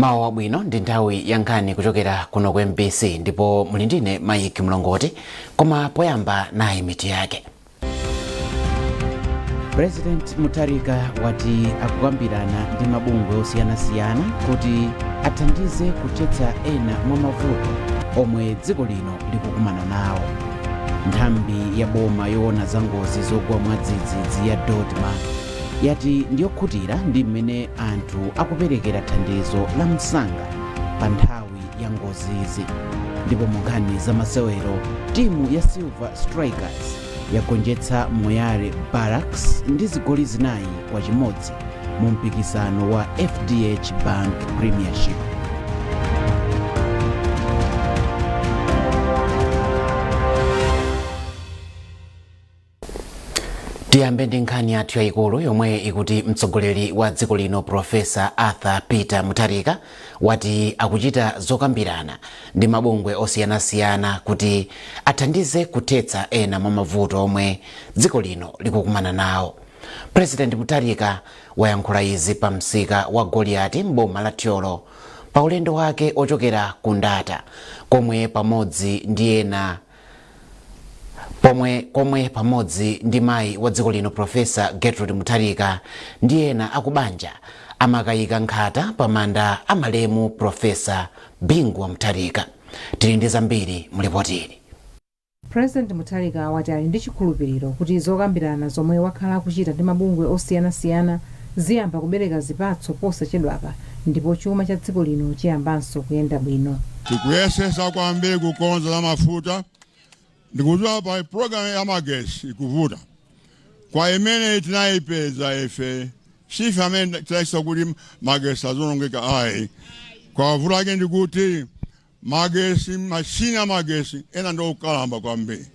Mawa wabwino, ndi nthawi ya nkhani kuchokera kuno ku MBC ndipo muli ndine Mike Mlongoti, koma poyamba nayi mitu yake. President Mutharika wati akukambirana ndi mabungwe osiyanasiyana kuti athandize kuthetsa ena mwa mavuto omwe dziko lino likukumana nawo. Nthambi ya boma yoona za ngozi zogwa mwadzidzidzi ya DoDMA yati ndiyokhutira ndi mmene anthu akuperekera thandizo la msanga pa nthawi ya ngozizi. Ndipo mu nkhani za masewero, timu ya Silver Strikers yagonjetsa Moyale Barracks ndi zigoli 4-1 mu mpikisano wa FDH Bank Premiership. Tiyambe ndi nkhani yathu yayikulu yomwe ikuti mtsogoleri wa dziko lino Professor Arthur Peter Mutharika wati akuchita zokambirana ndi mabungwe osiyanasiyana kuti athandize kuthetsa ena mwa mavuto omwe dziko lino likukumana nawo. President Mutharika wayankhula izi pa msika wa Goliati m'boma la Thyolo pa ulendo wake ochokera ku Ndata komwe pamodzi ndi ena pomwe komwe pamodzi ndi mayi wa dziko lino Professor Gertrude Mutharika ndi ena akubanja amakayika nkhata pa manda a malemu Professor Bingu wa Mutharika. Tili ndi zambiri mu lipoti ili. President Mutharika wati ali ndi chikhulupiliro kuti zokambirana zomwe wakhala akuchita ndi mabungwe osiyanasiyana ziyamba kubereka zipatso posachedwapa ndipo chuma cha dziko lino chiyambanso kuyenda bwino. Tikuyesesa kwambiri kukonza za mafuta, ndikudziwa pa program ya magesi ikuvuta kwa imene tinayipeza ife, sife amene tinayesa kuti magesi azonongeka ayi. Kwa vuto lake ndikuti magesi, mashini a magesi ena ndi okalamba kwambiri,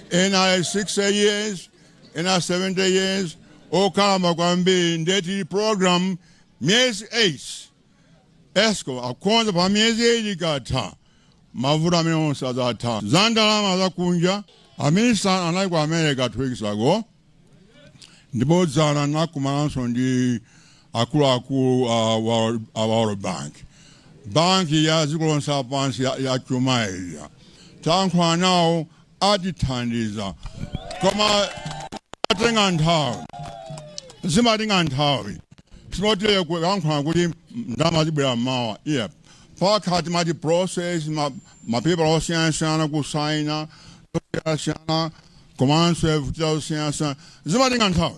ena ali 60 years, ena 70 years, okalamba kwambiri. Ndiye tili program miyezi 8, ESCOM akonza pa miyezi 8, ikatha mavuto amene onse adzatha. Za ndalama zakunja, aminista anali ku America 2 weeks ago, ndipo dzana nakumananso ndi akuluakulu a World Bank, banki ya dziko lonse lapansi ya chuma ija. Tayankhula nawo, atithandiza, koma atenga nthawi, zimatenga nthawi. Simotile kuyankhula kuti ndalama zibwera mmawa, iya. Pakati mati process, mapepala osiyanasiyana, kusaina osiyanasiyana, komanso kuchita osiyanasiyana, zimatenga nthawi.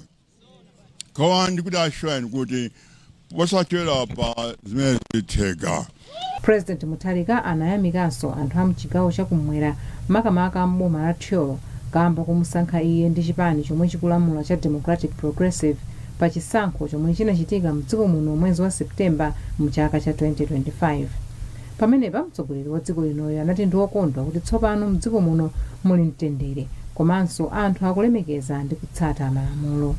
Koma ndikuti assure kuti posachedwa pa zimene zitheka. President Mutharika anayamikanso anthu a mchigawo chakumwera, makamaka m'boma la Thyolo, kamba komusankha iye ndi chipani chomwe chikulamula cha Democratic Progressive pa chisankho chomwe chinachitika mdziko muno mwezi wa September mchaka cha 2025. Pamenepa mtsogoleri wa dziko linoyo anati ndi wokondwa kuti tsopano mdziko muno muli mtendere komanso anthu akulemekeza ndi kutsata malamulo.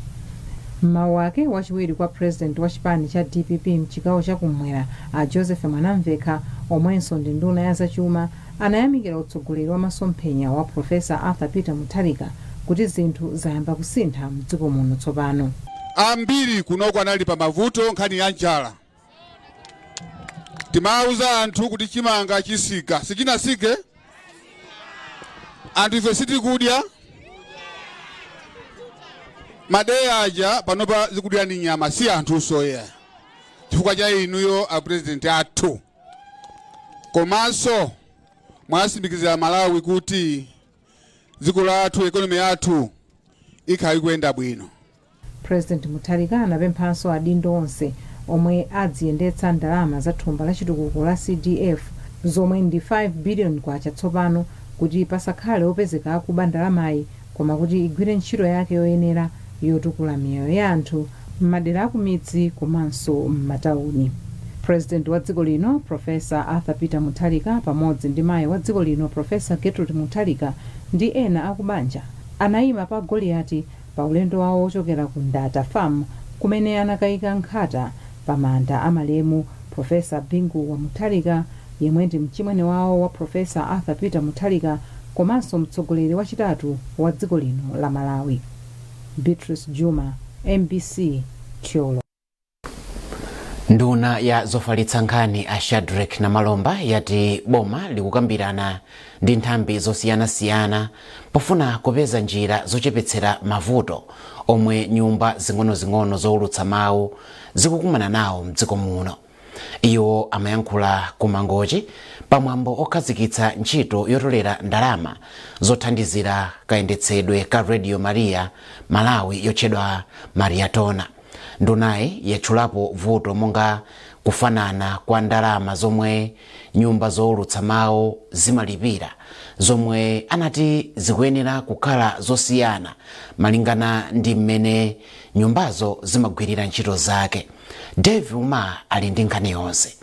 M'mawu ake, wachiwiri kwa president wa chipani cha DPP mchigawo chakumwera a Joseph Mwanamvekha, omwenso ndi nduna ya zachuma, anayamikira utsogoleri wa masomphenya wa Professor Arthur Peter Mutharika kuti zinthu zayamba kusintha mdziko muno tsopano. Ambiri kunoko anali pa mavuto, nkhani ya njala. Timawuza anthu kuti chimanga chisika, sichinasike. Anthu ife sitikudya madeya aja, panopa zikudya ndi nyama, si anthu soya, chifukwa cha inuyo a president athu. Komanso mwatsimikizira Malawi kuti dziko lathu, economy yathu ikhala ikuyenda bwino. President Mutharika anapemphanso adindo onse omwe adziyendetsa ndalama za thumba la chitukuko la CDF, zomwe ndi 5 billion kwacha tsopano, kuti pasakhale opezeka akuba ndalamayi, koma kuti igwire ntchito yake yoyenera yotukula miyoyo ya anthu m'madera akumidzi komanso m'matawuni. President wa dziko lino Professor Arthur Peter Mutharika pamodzi ndi mayi wa dziko lino Professor Gertrude Mutharika ndi ena akubanja anayima pa Goliati pa ulendo wawo wochokera ku Ndata Farm kumene anakayika nkhata pa manda a malemu Professor Bingu wa Mutharika, yemwe ndi mchimwene wawo wa Professor Arthur Peter Mutharika komanso mtsogoleri wachitatu wa dziko lino la Malawi. Beatrice Juma, MBC, Thyolo. Nduna ya zofalitsa nkhani a Shadrick Namalomba yati boma likukambirana ndi nthambi zosiyanasiyana pofuna kupeza njira zochepetsera mavuto omwe nyumba zing'onozing'ono zowulutsa mawu zikukumana nawo mdziko muno. Iwo amayankhula ku Mangochi pamwambo okhazikitsa ntchito yotolera ndalama zothandizira kayendetsedwe ka Radio Maria Malawi yotchedwa Mariatona. Ndunayi yatchulapo vuto monga kufanana kwa ndalama zomwe nyumba zowulutsa mawu zimalipira, zomwe anati zikuyenera kukhala zosiyana malingana ndi mmene nyumbazo zimagwirira ntchito zake. Dave Uma ali ndi nkhani yonse.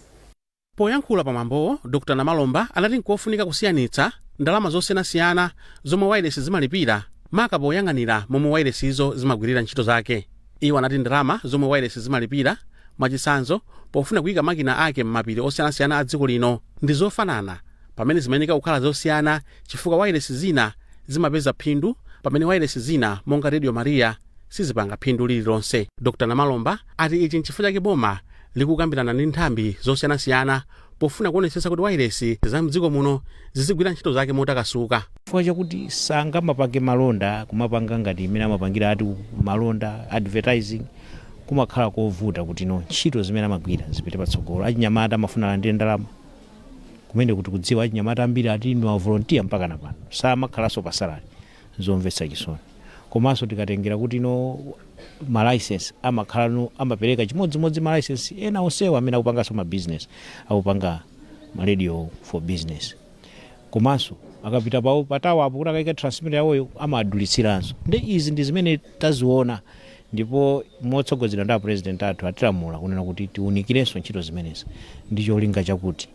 Poyankhula pamwambowo, Dr Namalomba anati nkofunika kusiyanitsa ndalama zosiyanasiyana zomwe wailesi zimalipira, maka poyang'anira momwe wailesizo zimagwirira ntchito zake. Iwo anati ndalama zomwe wailesi zimalipira, mwachitsanzo pofuna kuyika makina ake m'mapiri osiyanasiyana a dziko lino, ndi zofanana, pamene zimayenera kukhala zosiyana chifukwa wailesi zina zimapeza phindu, pamene wailesi zina monga Radio Maria sizipanga phindu lililonse. Dr Namalomba ati ichi nchifukwa chake boma likukambirana ndi nthambi zosiyanasiyana pofuna kuonetsetsa kuti wailesi za mdziko muno zizigwira ntchito zake motakasuka. Chifukwa chakuti sangamapange malonda kumapanga ngati imene amapangira ati malonda advertising, kumakhala kovuta kuti no ntchito zimene amagwira zipite patsogolo. Achinyamata amafuna alandire ndalama kumene kuti kudziwa achinyamata ambiri ati ndi mavolunteer mpaka na pano samakhalanso pa salary, zomvetsa chisoni. Komanso tikatengera kuti no ma license amakhala no amapereka chimodzimodzi ma license ena onsewa amene akupanganso ma business, akupanga ma radio for business, komanso akapita pawo patawo apo kuti akayika transmitter yawoyo amadulitsiranso. Ndi izi ndi zimene taziona, ndipo motsogozedwa ndi apresident athu atilamula kunena kuti tiwunikirenso ntchito zimenezi ndi cholinga chakuti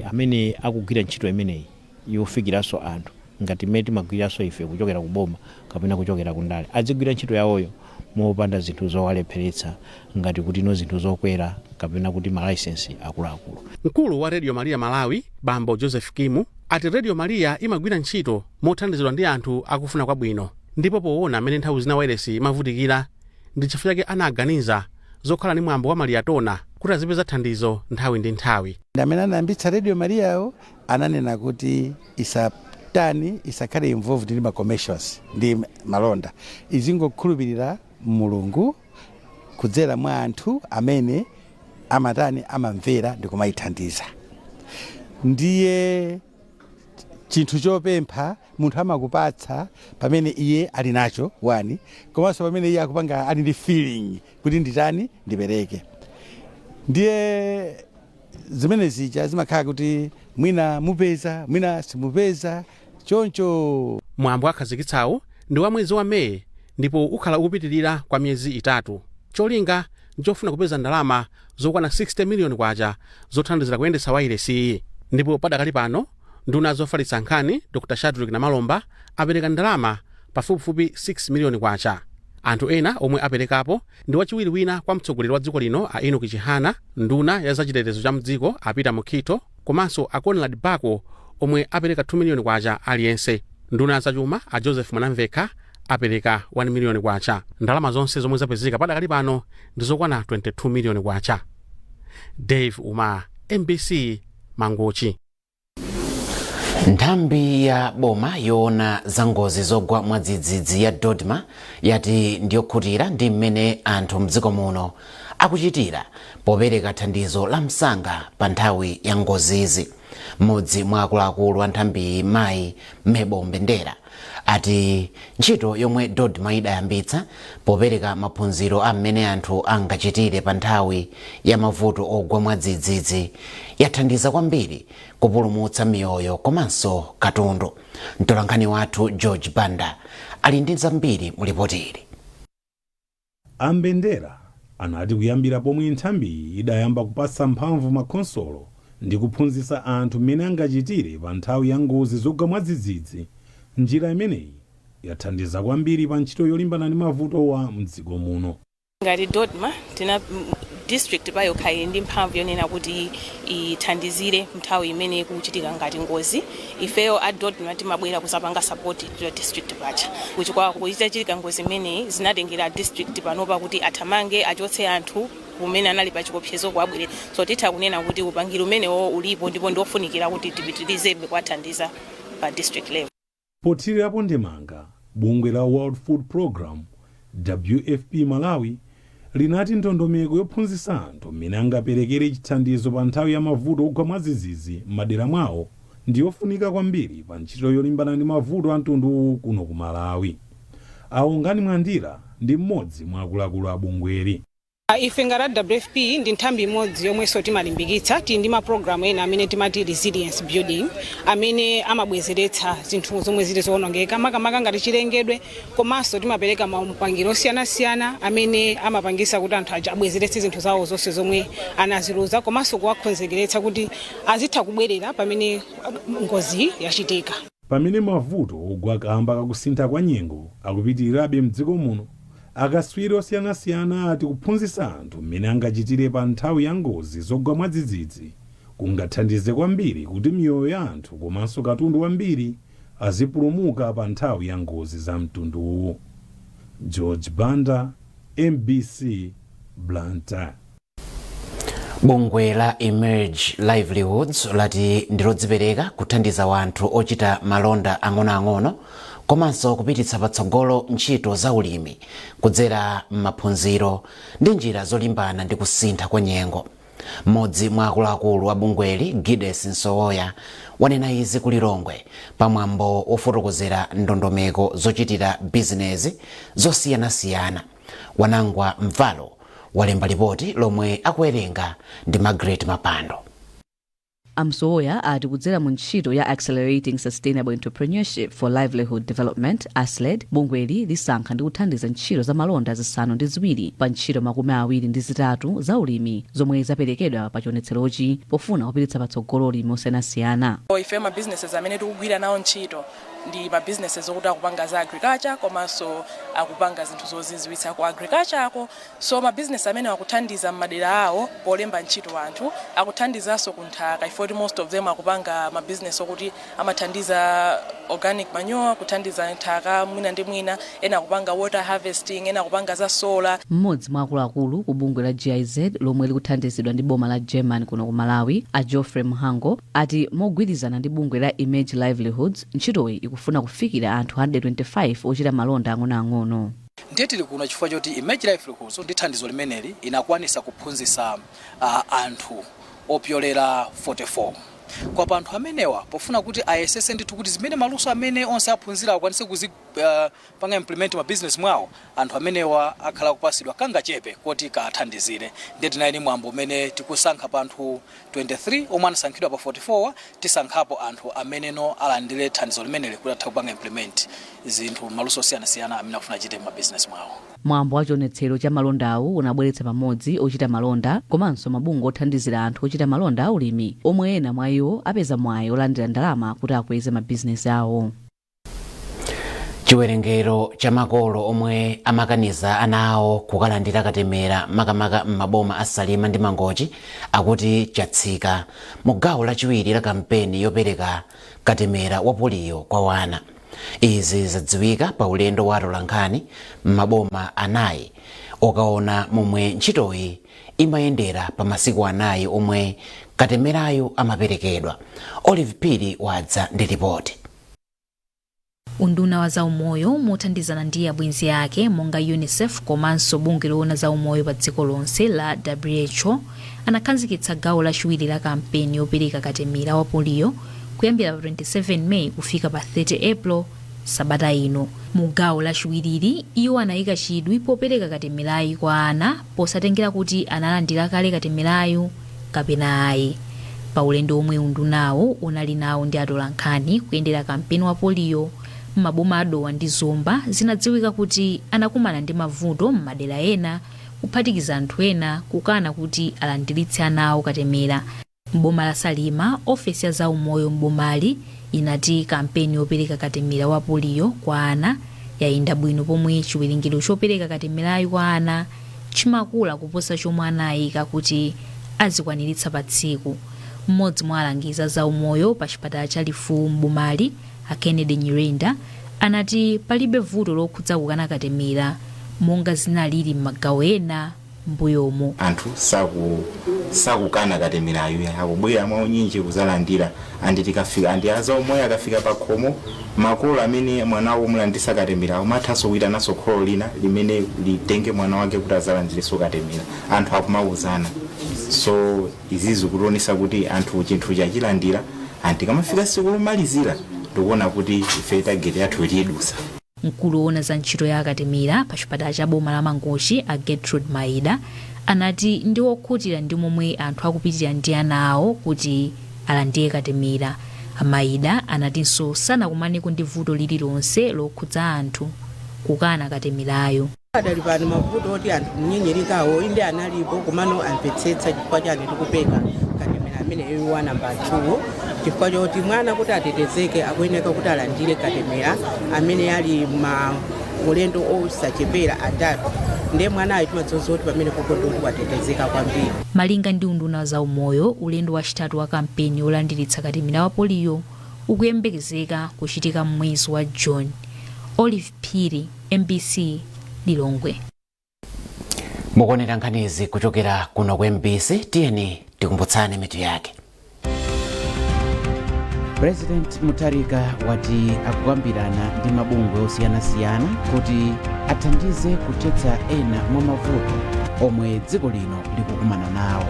amene akugwira ntchito imeneyi yofikiranso anthu ngati mmene timagwiranso ife kuchokera ku boma kapena kuchokera ku ndale adzigwira ntchito yawoyo mopanda zinthu zowalepheretsa ngati kuti no zinthu zokwera kapena kuti ma license akuluakulu. Mkulu wa Radio Maria Malawi, Bambo Joseph Kimu, ati Radio Maria imagwira ntchito mothandizidwa ndi anthu akufuna kwabwino, ndipo poona amene nthawi zina wailesi imavutikira, ndi chifukwa chake anaganiza zokhala ndi mwambo wa Mariatona kuti azipeza thandizo nthawi ndi nthawi. Amene anayambitsa Radio Mariayo ananena kuti isatani, isakhale involved ndi ma commercials ndi malonda, izingokhulupirira Mulungu kudzera mwa anthu amene amatani, amamvera ndi kumayithandiza. Ndiye chinthu chopempha munthu amakupatsa pamene iye ali nacho wani, komanso pamene iye akupanga ali ndi feeling kuti nditani, ndipereke. Ndiye zimene zija zimakhala kuti mwina mupeza, mwina simupeza, choncho. Mwambo akhazikitsawo ndi wa mwezi wa Meyi ndipo ukhala ukupitirira kwa miyezi 3. Cholinga nchofuna kupeza ndalama zokwana 60 miliyoni kwacha zothandizira kuyendetsa wailesiyi. Ndipo padakali pano nduna zofalitsa nkhani Dr Shadrick Namalomba apereka ndalama pafupifupi 6 miliyoni kwacha. Anthu ena omwe aperekapo ndi wachiwiri wina kwa mtsogoleri wa dziko lino a Enoch Chihana, nduna ya zachitetezo cha mdziko a Peter Mukhito, komanso a Conrad Bako omwe apereka 2 miliyoni kwacha aliyense. Nduna ya zachuma a Joseph Mwanamvekha apereka 1 miliyoni kwacha. Ndalama zonse zomwe zapezeka padakali pano ndi zokwana 22 miliyoni kwacha. Dave Uma, MBC, Mangochi. Nthambi ya boma yoona za ngozi zogwa mwadzidzidzi ya DoDMA yati ndiyokhutira ndi mmene anthu mdziko muno akuchitira popereka thandizo la msanga pa nthawi ya ngozizi. Mmodzi mwa akuluakulu a nthambiyi, Mayi Mebo Mbendera, ati ntchito yomwe DoDMA idayambitsa popereka maphunziro a mmene anthu angachitire pa nthawi ya mavuto ogwa mwadzidzidzi yathandiza kwambiri kupulumutsa miyoyo komanso katundu. Mtolankhani wathu George Banda ali ndi zambiri mu ripoti ili. Ambendera anati kuyambira pomwe nthambiyi idayamba kupatsa mphamvu makhonsolo ndi kuphunzitsa anthu mmene angachitire pa nthawi ya ngozi zogwa mwadzidzidzi, njira imeneyi yathandiza kwambiri pa ntchito yolimbana ndi mavutowa mdziko muno. Ngati DoDMA tina district payokha ili ndi mphamvu yonena kuti ithandizire nthawi imene ikuchitika ngati ngozi, ifeyo a DoDMA timabwera kuzapanga support ya district pacha. Kuchikwawa kuitachitika ngozi imeneyi, zinatengera district panopa kuti athamange achotse anthu. Kumene anali pa chiopsezo kuwabwerera. So titha kunena kuti upangiri umenewo ulipo ndipo ndiofunikira kuti tipitirizebe kuwathandiza pa district level. Pothirirapo ndemanga, bungwe la World Food Program, WFP Malawi, linati ndondomeko yophunzitsa anthu mmene angaperekere chithandizo pa nthawi ya mavuto ogwa mwadzidzidzi m'madera mwawo ndiyofunika kwambiri pa ntchito yolimbana ndi mavuto a mtunduwu kuno ku Malawi. Aungani Mwandira ndi mmodzi mwa akuluakulu a bungweli. Ife ngati WFP ndi nthambi imodzi yomwenso timalimbikitsa. Tili ndi mapulogalamu ena amene timati resilience building, amene amabwezeretsa zinthu zomwe zili zowonongeka, makamaka ngati chilengedwe, komanso timapereka maupangiro osiyanasiyana amene amapangisa kuti anthu aja abwezeretse zinthu zawo zonse zomwe anaziluza, komanso kuwakonzekeretsa kuti azitha kubwerera pamene ngozi yachitika. Pamene mavuto ogwa kamba kakusintha kwa nyengo akupitirirabe mdziko muno, akaswiri osiyanasiyana ati kuphunzitsa anthu mmene angachitire pa nthawi ya ngozi zogwa mwadzidzidzi kungathandize kwambiri kuti miyoyo ya anthu komanso katundu wambiri azipulumuka pa nthawi ya ngozi za mtunduwu. George Banda, MBC, Blantyre. Bungwe la Emerge Livelihoods lati ndilodzipereka kuthandiza wanthu ochita malonda ang'onoang'ono komanso kupititsa patsogolo ntchito za ulimi kudzera m'maphunziro ndi njira zolimbana ndi kusintha kwa nyengo. Mmodzi mwa akuluakulu a bungweli, Gides Nsowoya, wanena izi ku Lilongwe pamwambo wofotokozera ndondomeko zochitira bizinezi zosiyanasiyana. Wanangwa Mvalo walemba lipoti lomwe akuwerenga ndi Margaret Mapando. Amsowoya ati kudzera mu ntchito ya Accelerating Sustainable Entrepreneurship for Livelihood Development, ASLED, bungweli lisankha ndi kuthandiza ntchito za malonda 7 pa ntchito 23 za ulimi zomwe zaperekedwa pa chionetserochi pofuna kupititsa patsogolo ulimi osiyanasiyana. Ife ma businesses amene tikugwira nawo ntchito ndi ma businesses okuti akupanga za agriculture komanso akupanga zinthu zozizwitsa ku agriculture ako. So ma business amene akuthandiza m'madera awo polemba ntchito anthu, akuthandizanso ku nthaka ifoti most of them akupanga ma business okuti amathandiza organic manure, kuthandiza nthaka mwina ndi mwina, ena akupanga water harvesting, ena akupanga za solar. Mmodzi mwa akuluakulu ku bungwe la GIZ lomwe likuthandizidwa ndi boma la German kuno ku Malawi, a Geoffrey Mhango, ati mogwirizana ndi bungwe la Emerge Livelihoods, ntchitoyi ikufuna kufikira anthu 125 ochita malonda ang'onoang'ono. Ndiye tili kuno chifukwa choti Emerge Livelihoods ndi thandizo limeneli inakwanisa kuphunzitsa anthu opyolera 44. Kwa anthu amenewa, pofuna kuti ayesese ndithu kuti zimene maluso amene onse aphunzira akwanise kuzipanga implement ma business mwawo, anthu amenewa akhala kupasidwa kangachepe kuti kathandizire. Ndiye tinali ndi mwambo umene tikusankha pa anthu 23 omwe anasankhidwa pa 44, tisankhapo anthu ameneno alandire thandizo limeneli kuti atha kupanga implement zinthu, maluso osiyanasiyana amene akufuna achite ma business mwawo. Mwambo wa chionetsero cha malondawu unabweretsa pamodzi ochita malonda komanso mabungwe othandizira anthu ochita malonda aulimi, omwe ena mwa iwo apeza mwayi olandira ndalama kuti akweze mabizinesi awo. Chiwerengero cha makolo omwe amakaniza ana awo kukalandira katemera, makamaka m'maboma a Salima ndi Mangochi, akuti chatsika mu gawo lachiwiri la kampeni yopereka katemera wa poliyo kwa wana. Izi zadziwika pa ulendo wa atolankhani m'maboma anayi okaona momwe ntchitoyi imayendera pa masiku 4 omwe katemerayo amaperekedwa. Olive Phiri wadza ndi ripoti. Unduna wa zaumoyo, mothandizana ndi abwenzi ake monga UNICEF komanso bungwe loona zaumoyo pa dziko lonse la WHO, anakhazikitsa gawo lachiwiri la kampeni yopereka katemera wa poliyo kuyambira pa 27 Meyi kufika pa 30 April sabata ino. Mu gawo lachiwiriri, iwo anayika chidwi popereka katemerayi kwa ana posatengera kuti analandira kale katemerayu kapena ayi. Pa ulendo omwe undunawo unali nawo ndi atolankhani kuyendera kampeni wa poliyo m'maboma a Dowa ndi Zomba, zinadziwika kuti anakumana ndi mavuto m'madera ena, kuphatikiza anthu ena kukana kuti alandiritse ana awo katemera. M'boma la Salima, ofesi ya zaumoyo m'bomali inati kampeni yopereka katemera wa poliyo kwa ana yayenda bwino, pomwe chiwerengero chopereka katemerayu kwa ana chimakula kuposa chomwe anayika kuti azikwaniritsa pa tsiku. Mmodzi mwa alangizi a zaumoyo pa chipatala cha Lifuwu m'bomali, a Kennedy Nyirenda, anati palibe vuto lokhudza kukana katemera monga zinalili m'magawo ena Mbuyomu anthu sakukana katemerayo, akubwera mwaunyinji kuzalandira. Andi tikafika, andi azaumoyo akafika pa khomo, makolo amene mwana wawo mulandisa katemera umathanso kuyitananso kholo lina limene litenge mwana wake kuti azalandirenso katemera. Anthu akumauzana, so izizi kutionesa kuti anthu chinthu chachilandira. Anti tikamafika siku lomalizira, ndikuona kuti ife target yathu tiyidusa. Mkulu woona za ntchito ya akatemera pa chipatala cha boma la Mangochi, a Gertrude Maida, anati ndi okhutira ndi momwe anthu akupitira ndi ana awo kuti alandire katemera. Maida anatinso sanakumaneko ndi vuto lililonse lokhudza anthu kukana katemerayo. Padali pano mavuto oti anthu kunyinyirikawo inde analipo, komano amvetsetsa chifukwa chani tikupereka katemera ameneyu wa namba 2, chifukwa choti mwana kuti atetezeke akuyeneka kuti alandire katemera amene ali ma ulendo osachepera atatu. Ndiye mwanayo timadziwa kuti pamene popo ndoti watetezeka kwambiri. Malinga ndi unduna wa zaumoyo, ulendo wachitatu wa kampeni yolandiritsa katemera wa poliyo ukuyembekezeka kuchitika m'mwezi wa June. Olive Phiri, MBC, Lilongwe. Mukuonera nkhanizi kuchokera kuno ku MBC. Tiyeni tikumbutsane mitu yake. President Mutharika wati akukambirana ndi mabungwe osiyanasiyana kuti athandize kuthetsa ena mwa mavuto omwe dziko lino likukumana nawo.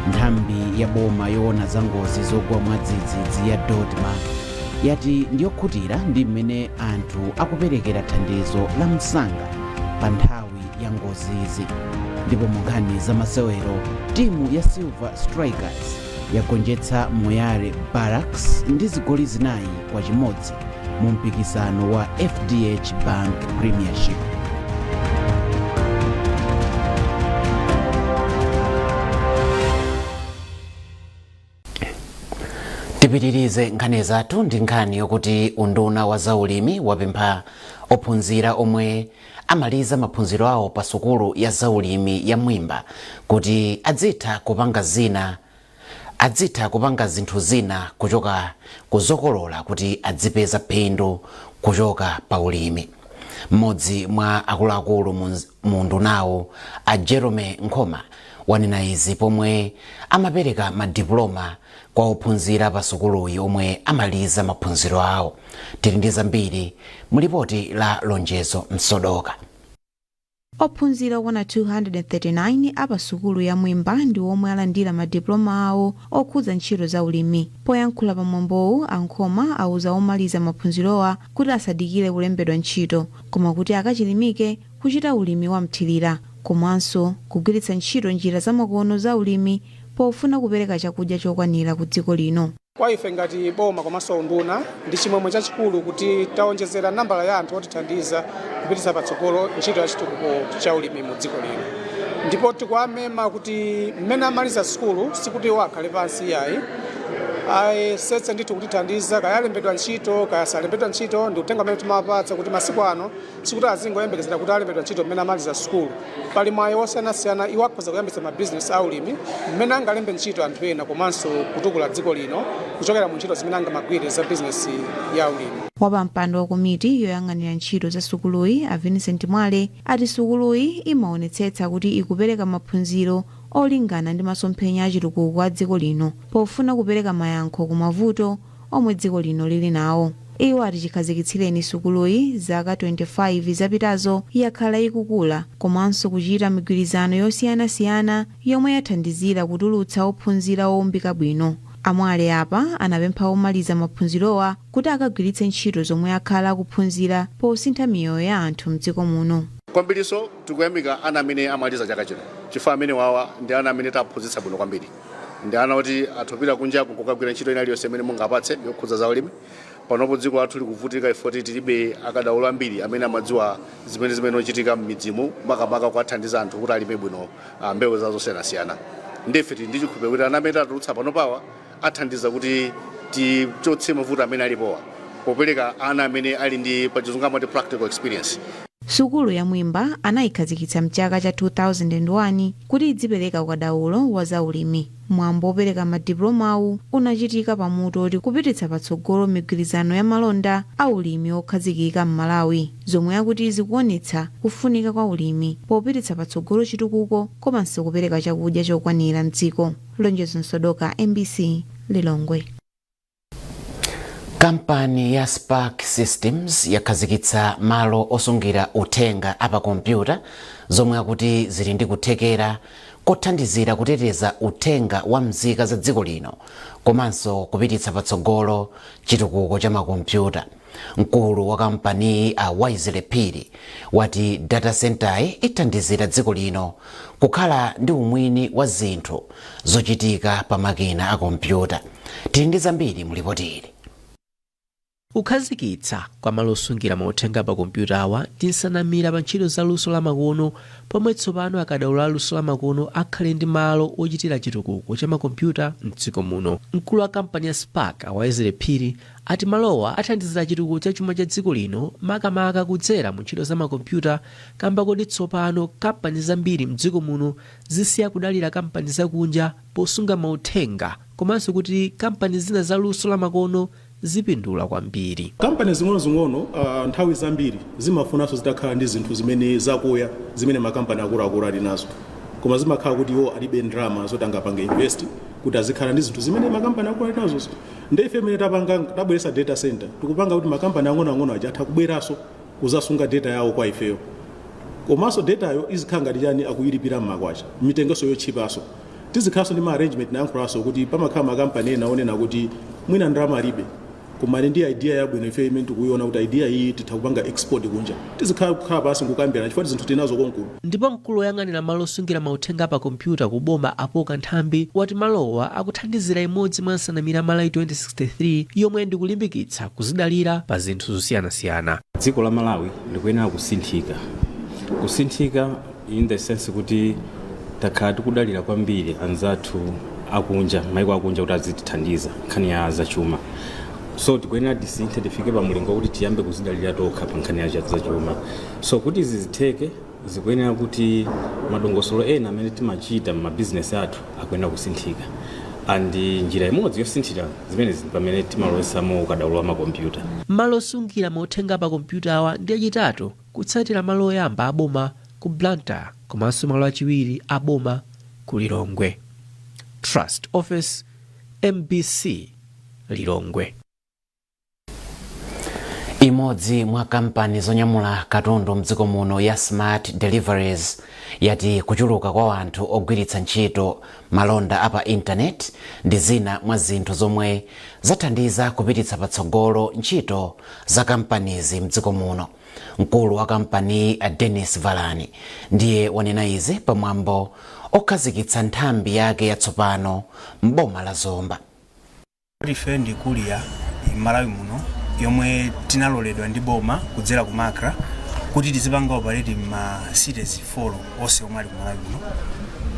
Nthambi ya boma yoona za ngozi zogwa mwadzidzidzi ya DoDMA yati ndiyokhutira ndi mmene anthu akuperekera thandizo la msanga pa nthawi ya ngozizi. Ndipo mu nkhani za masewero, timu ya Silver Strikers yagonjetsa Moyale Barracks ndi zigoli 4-1 mu mpikisano wa FDH Bank Premiership. Tipitirize nkhani zathu ndi nkhani yokuti unduna wa zaulimi wapempha ophunzira omwe amaliza maphunziro awo pa sukulu ya zaulimi ya Mwimba kuti adzitha kupanga zinthu zina kuchoka kuzokolola kuti adzipeza phindu kuchoka pa ulimi. Mmodzi mwa akuluakulu mu undunawu, a Jerome Nkhoma, wanena izi pomwe amapereka madiploma kwa ophunzira pa sukuluyi omwe amaliza maphunziro awo. Tili ndi zambiri mu lipoti la Lonjezo Msodoka. Ophunzira okwana 239 a pa sukulu ya Mwimba ndi omwe alandira ma diploma awo okhudza ntchito za ulimi. Poyankhula pa mwambowu, a Nkhoma auza omaliza maphunzirowa kuti asadikire kulembedwa ntchito, koma kuti akachilimike kuchita ulimi wa mthirira komanso kugwiritsa ntchito njira zamakono za ulimi pofuna kupereka chakudya chokwanira ku dziko lino. Kwa ife ngati boma komanso unduna, ndi chimwemwe chachikulu kuti taonjezera nambala ya anthu otithandiza kupititsa patsogolo ntchito ya chitukuko cha ulimi mu dziko lino. Ndipo tikuwamema kuti mmene amaliza sukulu, sikuti iwo akhale pansi iyayi, ayesetse ndithu kutithandiza, kaya alembedwa ntchito kaya salembedwa ntchito. Ndi uthenga umene timawapatsa kuti masiku ano sikuti azingoyembekezera kuti alembedwa ntchito mmene amaliza sukulu. Pali mwayi wosiyanasiyana, iwo akhoza kuyambitsa mabizinesi aulimi mmene angalembe ntchito anthu ena komanso kutukula dziko lino kuchokera mu ntchito zimene angamagwire za bizinesi ya ulimi. Wapampando wa komiti yoyang'anira ntchito za sukuluyi, a Vincent Mwale, ati sukuluyi imaonetsetsa kuti ikupereka maphunziro olingana ndi masomphenya achitukuko a dziko lino pofuna kupereka mayankho ku mavuto omwe dziko lino lili nawo. Iwo ati chikhazikitsireni sukuluyi zaka 25 zapitazo, yakhala ikukula komanso kuchita migwirizano yosiyanasiyana yomwe yathandizira kutulutsa ophunzira owumbika bwino. A Mwale apa anapempha omaliza maphunzirowa kuti akagwiritse ntchito zomwe akhala akuphunzira posintha miyoyo ya anthu mdziko muno. Kwambiriso tikuyamika ana amene amaliza chaka chino, chifukwa amene wawa ndi ana amene taphunzitsa bwino kwambiri. Ndi ana oti athopita kunjaku kukagwira ntchito ina iliyonse imene mungapatse yokhudza za ulimi. Panopo dziko lathu likuvutika ifoti tilibe akadaulo ambiri amene amadziwa zimene ochitika m'midzimu, makamaka kuwathandiza anthu kuti alime bwino mbewu zawo zosiyanasiyana. Ndife tili ndi chikhulupiriro kuti ana amene tatulutsa panopawa athandiza kuti tichotse mavuto amene alipowa, popereka ana amene ali ndi, pachizungu amati, practical experience. Sukulu ya Mwimba anayikhazikitsa mchaka cha 2001 kuti idzipereka ukadaulo wa zaulimi. Mwambo wopereka madiplomawu unachitika pamutu oti kupititsa patsogolo migwirizano ya malonda a ulimi okhazikika m'Malawi, zomwe akuti zikuonetsa kufunika kwa ulimi popititsa patsogolo chitukuko komanso kupereka chakudya chokwanira mdziko. Lonjezo Msodoka, MBC, Lilongwe. Kampani ya Spark Systems yakhazikitsa malo osungira uthenga apakompyuta zomwe akuti zili ndi kuthekera kothandizira kuteteza uthenga wa mzika za dziko lino komanso kupititsa patsogolo chitukuko cha makompyuta. Mkulu wa kampaniyi, a Wisely Phiri, wati data center ithandizira dziko lino kukhala ndi umwini wa zinthu zochitika pa makina a kompyuta. Tili ndi zambiri mu lipoti ili. Kukhazikitsa kwa malo osungira mauthenga pa kompyuta awa ndi nsanamira pa ntchito za luso lamakono, pomwe tsopano akadaulo a luso lamakono akhale ndi malo ochitira chitukuko cha makompyuta mdziko muno. Mkulu wa kampani ya Spark, a Wisely Phiri, ati malowa athandizira chitukuko cha chuma cha dziko lino, makamaka kudzera mu ntchito za makompyuta, kamba koti tsopano kampani zambiri mdziko muno zisiya kudalira kampani zakunja posunga mauthenga, komanso kuti kampani zina za luso lamakono zipindula kwambiri. Kampani zing'onozing'ono nthawi zambiri zimafunanso zitakhala ndi zinthu zimene zakuya zimene makampani akuluakulu ali nazo, koma zimakhala kuti iwo alibe ndalama zoti angapange invest kuti azikhala ndi zinthu zimene makampani akulu ali nazozo. Ndi ife imene tapanga, tabweretsa data center, tikupanga kuti makampani ang'onoang'ono aja atha kubweranso kuzasunga data yawo kwa ifeyo, komanso datayo izikhala ngati chani, akuyilipira mmakwacha, mitengonso yotchipanso. Tizikhalanso ndi ma arrangement, nayankhulanso kuti pamakhala makampani ena onena kuti mwina ndalama alibe, koma ali ndi idea yabwino. Ife imene tikuiona kuti idea iyi titha kupanga export kunja, tizikhala kukhala pansi nkukambirana chifukwa zinthu tinazo konkuno. Ndipo mkulu woyang'anira malo osungira mauthenga pa kompyuta ku boma, Apoka Nthambi, wati malowa akuthandizira imodzi mwa nsanamira Malawi 2063, yomwe ndikulimbikitsa kuzidalira pa zinthu zosiyanasiyana. Dziko la Malawi likuyenera kusinthika, kusinthika in the sense kuti takhala tikudalira kwambiri anzathu akunja, maiko akunja, kuti azitithandiza nkhani ya zachuma. So tikuyenera tisinthe, tifike pa mulingo kuti tiyambe kuzidalira tokha pa nkhani ya zachuma. So kuti izi zitheke, zikuyenera kuti madongosolo ena amene timachita m'mabizinesi athu akuyenera kusinthika, and njira imodzi yosinthira zimenezi pamene timalowetsamo ukadaulo wa makompyuta. Malo osungira mauthenga pa kompyuta awa ndi achitatu kutsatira malo oyamba aboma ku Blantyre komanso malo achiwiri aboma ku Lilongwe. Trust Office, MBC, Lilongwe. Imodzi mwa kampani zonyamula katundu mdziko muno ya Smart Deliveries yati kuchuluka kwa anthu ogwiritsa ntchito malonda apa intaneti ndi zina mwa zinthu zomwe zathandiza kupititsa patsogolo ntchito za kampanizi mdziko muno. Mkulu wa kampani, Dennis Valani, ndiye wanena izi pamwambo okhazikitsa nthambi yake yatsopano m'boma la Zomba. Ife ndi courier m'Malawi muno yomwe tinaloledwa ndi boma kudzera ku MACRA kuti tizipanga operate ma cities 4 onse omwe ali ku Malawi muno.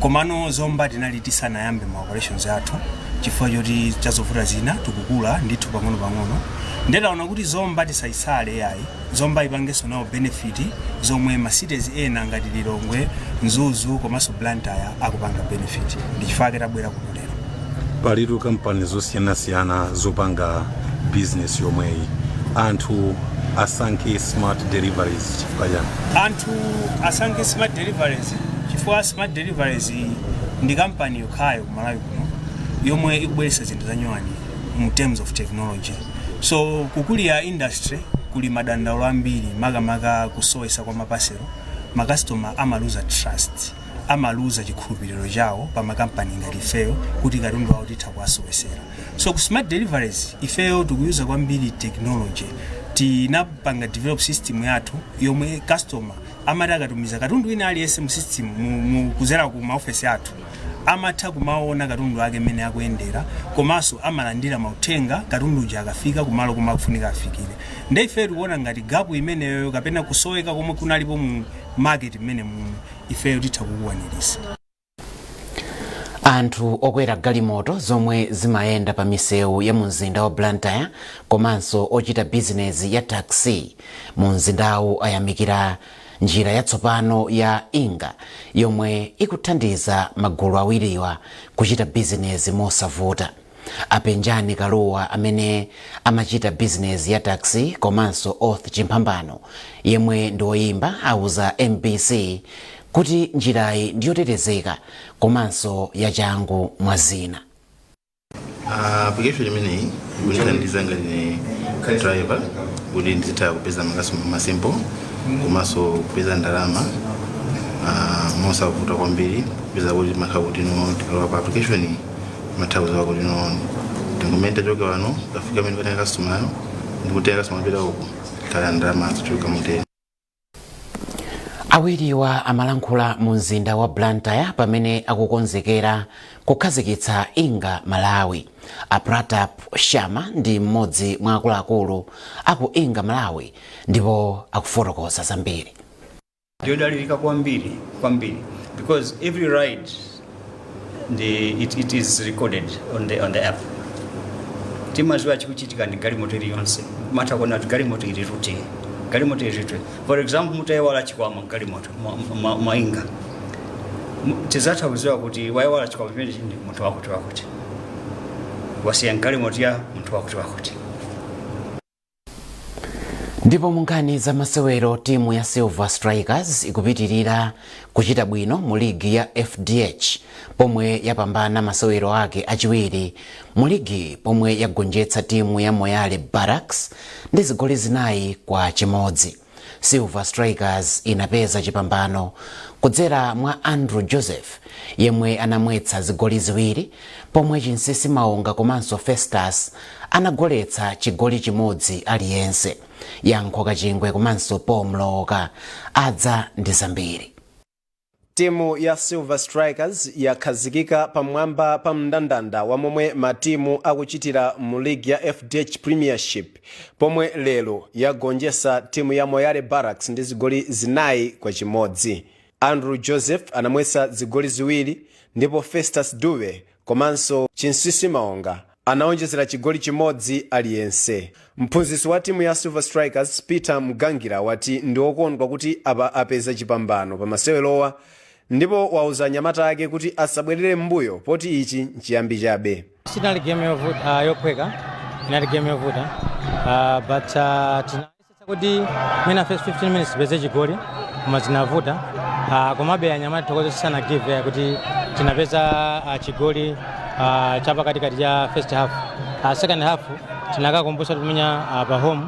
Komano Zomba tinali tisanayambe ma operations athu chifukwa choti chazovuta zina. Tikukula ndithu pang'ono pang'ono, ndetaona kuti Zomba tisayisale yayi, Zomba ipangenso nawo benefit zomwe ma cities ena ngati Lilongwe, Mzuzu komanso Blantyre akupanga benefit. Ndi chifukwa chake tabwera kuno lero. Palitu kampani zosiyanasiyana zopanga business yomweyi. Anthu asankhe Smart Deliveries chifukwa chani? Anthu asankhe Smart Deliveries chifukwa Smart Deliveries ndi kampani yokhayo ku Malawi kuno yomwe ikubweretsa zinthu zanyuwani mu terms of technology. So ku courier industry kuli madandaulo ambiri, makamaka kusowesa kwa mapaselo. Makastoma amaluza trust, amaluza chikhulupiriro chawo pa makampani ngati ifeyo kuti katundu wawo titha kuwasowesera. So ku Smart Deliveries ifeyo tikuyuza kwambiri technology. Tinapanga develop system yathu yomwe customer amati akatumiza katundu wina aliyense mu system mu kuzera ku maofesi athu, amatha kumaona katundu ake mmene akuyendera, komanso amalandira mauthenga katundu uja akafika kumalo komwe akufunika afikire. Nde ife tikuona ngati gap imeneyo kapena kusoweka komwe kunalipo mu market mmene mumu, ifeyo titha kukwanirisa. Anthu okwera galimoto zomwe zimayenda pa misewu ya mu mzinda wa Blantyre komanso ochita bizinezi ya taxi mu mzindawu ayamikira Njira yatsopano ya Inga yomwe ikuthandiza magulu awiriwa kuchita bizinezi mosavuta. Apenjani Kaluwa amene amachita bizinezi ya taxi komanso Oath Chimphambano yemwe ndi woyimba auza MBC kuti njirayi ndiyotetezeka komanso yachangu mwa zina. Application imeneyi ikundithandiza ngati ine driver kuti ndizitha kupeza makasitoma masimple komanso kupeza ndalama mosavuta kwambiri, kupeza kuti makhala kuti no tikalowa pa application iyi matha kuziwa kuti no tingomene tachoka pano kafika amene katenga customer ndikutenga customer pita uku kala ndalama zochuluka mutene. Awiriwa amalankhula mu mzinda wa Blantyre pamene akukonzekera kukhazikitsa Inga Malawi. A Pratap Sharma ndi mmodzi mwa akuluakulu aku Inga Malawi ndipo akufotokoza zambiri. Ndiyodalirika kwambiri kwambiri because every ride it is recorded on the app. Timaziwa chikuchitika ndi galimoto iliyonse, matha kuona kuti galimoto ili route, galimoto ili route. For example, mutayiwala chikwama galimoto mwainga, tizatha kuziwa kuti wayiwala chikwama chimene ndi munthu wakuti wakuti, wasiya galimoto ya munthu wakuti wakuti. Ndipo mu nkhani za masewero, timu ya Silver Strikers ikupitirira kuchita bwino mu ligi ya FDH pomwe yapambana masewero ake achiwiri mu ligi pomwe yagonjetsa timu ya Moyale Barracks ndi zigoli 4-1. Silver Strikers inapeza chipambano kudzera mwa Andrew Joseph yemwe anamwetsa zigoli ziwiri, pomwe Chinsisi Maonga komanso Festus anagoletsa chigoli chimodzi aliyense. Yankho Kachingwe komanso Paul Mloka adza ndi zambiri. Timu ya Silver Strikers yakhazikika pamwamba pa mndandanda wa momwe matimu akuchitira mu ligi ya FDH Premiership pomwe lero yagonjetsa timu ya Moyale Barracks ndi zigoli 4-1. Andrew Joseph anamwetsa zigoli ziwiri ndipo Festus Dube komanso Chinsisi Maonga anaonjezera chigoli chimodzi aliyense. Mphunzitsi wa timu ya Silver Strikers, Peter Mgangira, wati ndi okondwa kuti apa apeza chipambano pa masewerowa ndipo wauza anyamata ake kuti asabwerere m'mbuyo poti ichi nchiyambi chabe. Sinali game yovuta, yophweka, inali game yovuta, but tinayesetsa kuti mwina first 15 minutes tipeze chigoli koma zinavuta. Komabe anyamata thokozo sana give kuti tinapeza chigoli chapakatikati cha first half. Second half tinakakumbutsa kumenya pa home,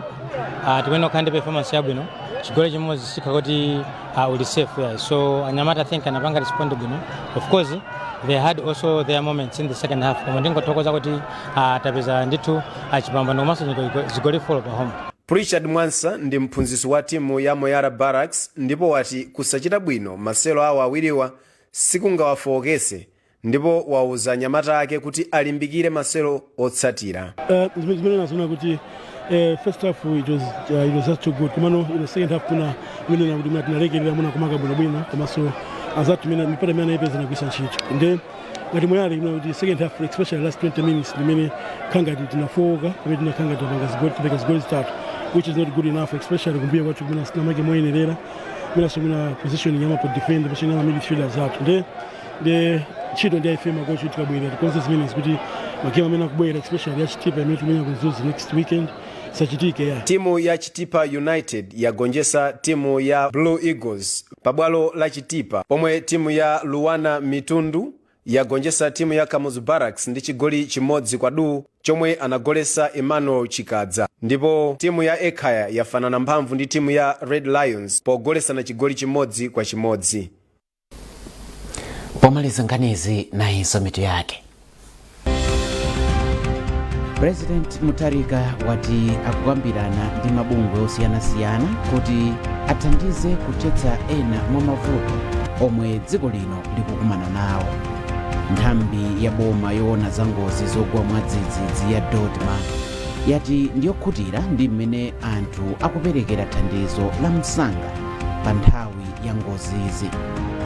tikuyenera kukhala ndi performance yabwino. Chigoli chimodzi sikha kuti uli safe, yeah. So anyamata, I think, anapanga respond bwino. Of course they had also their moments in the second half, koma ndingothokoza kuti tapeza ndithu chipambano komanso zigoli 4 pa home. Richard Mwansa ndi mphunzitsi wa timu ya Moyale Barracks ndipo wati kusachita bwino masewero awo awiriwa sikungawafowokese ndipo wauza anyamata ake kuti alimbikire masewero otsatira. Zimene nazoona kuti first half it was just too good, komano in the second half kuna imene kuti muna tinalekerera muna kumaka bwinobwino, komanso azathu imene mipata imene anayipeza inagwisa ntchito. Nde ngati Moyale imene kuti second half, especially last 20 minutes, limene khangati tinafowoka pamene tinakhanga tapanga zigoli, tapeka zigoli zitatu, which is not good enough, especially kumbuyo kwathu kumene sinamake moyenerera, mwinaso mwina positioning ya ma defender, positioning ya ma midfielders athu. Nde ntchito ndi aife makochi kuti tikabwera tikonze zimenezi kuti magame amene akubwera, especially ya Chitipa imene tikumenya ku Mzuzu next weekend, sachitike ya. Timu ya Chitipa United yagonjetsa timu ya Blue Eagles pabwalo la Chitipa, pomwe timu ya Luwana Mitundu yagonjetsa timu ya Kamuzu Barracks ndi chigoli 1-0 chomwe anagolesa Emmanuel Chikadza, ndipo timu ya Ekhaya yafanana mphamvu ndi timu ya Red Lions pogolesana chigoli 1-1. Pomaliza nkhanizi, nayinso mitu yake. President Mutharika wati akukambirana ndi mabungwe osiyanasiyana kuti athandize kuthetsa ena mwa mavuto omwe dziko lino likukumana nawo. Nthambi ya boma yoona za ngozi zogwa mwadzidzidzi ya DoDMA yati ndiyokhutira ndi mmene anthu akuperekera thandizo la msanga pa nthawi ya ngozizi.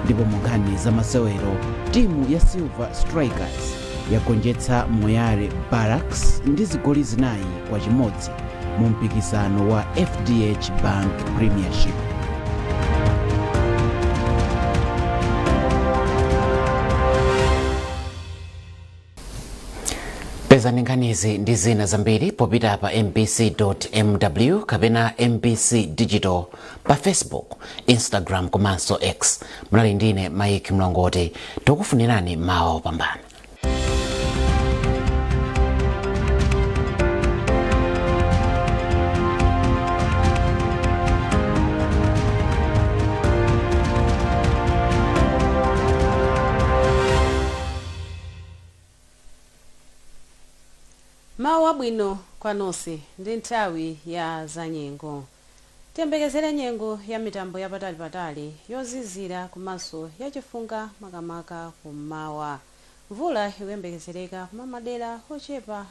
Ndipo mu nkhani za masewero, timu ya Silver Strikers yagonjetsa Moyale Barracks ndi zigoli 4-1 mu mpikisano wa FDH Bank Premiership. Pezani nkhanizi ndi zina zambiri popita pa mbc.mw kapena MBC Digital pa Facebook, Instagram komanso X. Munali ndine Mike Mlongoti. Tikufunirani mawa opambana. Mawu abwino kwa nonse. Ndi nthawi ya zanyengo. Tiyembekezere nyengo ya mitambo yapatalipatali, yozizira komanso yachifunga, makamaka kummawa. Mvula ikuyembekezereka kuma madera ochepa.